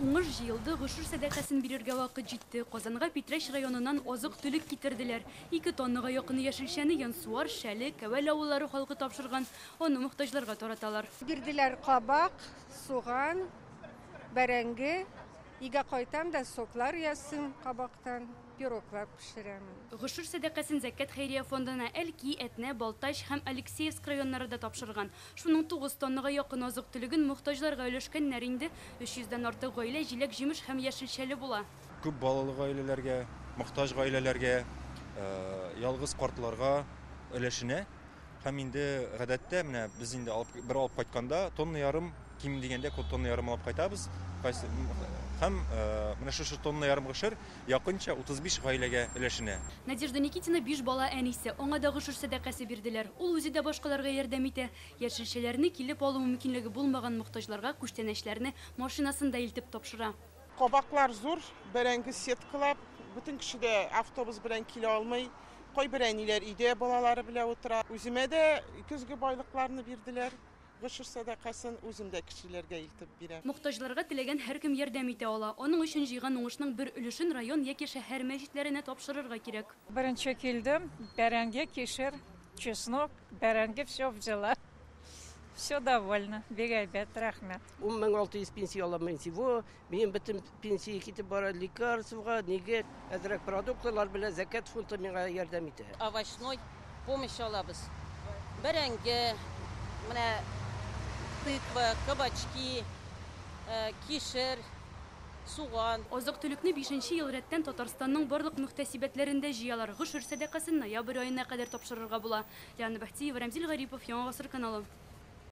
Уңыш җыелды, гошер сәдакасын бирергә вакыт җитте. Казанга Питрәч районыннан азык-төлек китерделәр. 2 тоннага якын яшелчәне Янсуар, Шәле, Кәвәл авыллары халкы тапшырган. Аны мохтаҗларга тараталар. Бирделәр кабак, суган, бәрәңге. Өйгә кайтам да соклар ясыйм кабактан, пироглар пешерәм. Гошер сәдакасын Зәкят хәйрия фондына Әлки, Әтнә, Балтач һәм Алексеевск районнары да тапшырган. Шуның 9 тоннага якын азык-төлеген мохтаҗларга өләшкәннәр инде. 300 дән артык гаилә җиләк-җимеш һәм яшелчәле була. Күп балалы гаиләләргә, мохтаҗ гаиләләргә, ялгыз картларга өләшенә. Һәм инде гадәттә менә без инде алып, бер алып кайтканда тонна ярым, ким дигәндә тонна ярым алып кайтабыз. Кайсы, һәм менә шушы тонна ярым гошер якынча 35 гаиләгә өләшенә. Надежда Никитина 5 бала әнисе. Аңа да гошер сәдакасы бирделәр. Ул үзе дә башкаларга ярдәм итә. Яшелчәләрне килеп алу мөмкинлеге булмаган мохтаҗларга күчтәнәчләрне машинасында илтеп тапшыра. Кабаклар зур, бәрәңге сеткалап, бөтен кеше дә автобус белән килә алмый. Кайбер әниләр өйдә балалары белән утыра. Үземә дә көзге байлыкларны бирделәр. Гошер сәдакасын үзем дә кешеләргә илтеп бирәм. Мохтаҗларга теләгән һәркем ярдәм итә ала. Аның өчен җыйган уңышның бер өлешен район яки шәһәр мәчетләренә тапшырырга кирәк. Беренче килдем, бәрәңге, кишер, чеснок, бәрәңге все взяла. Все довольно, бик әйбәт, рәхмәт. 10600 пенсия алам мин всего. Минем бөтен пенсия китеп бара лекарствога, нигә, әзрәк продуктлар белән Зәкят фонды миңа ярдәм итә. Овощной помощь алабыз. Бәрәңге, менә тыква, кабачки, кишер, суган. Азык-төлекне 5 ел рәттән Татарстанның барлык мөхтәсибәтләрендә җыялар. Гошер сәдакасын ноябрь аена кадәр тапшырырга була. Лиана Бәхтиева, Рәмзил Гарипов, Яңа Гасыр каналы.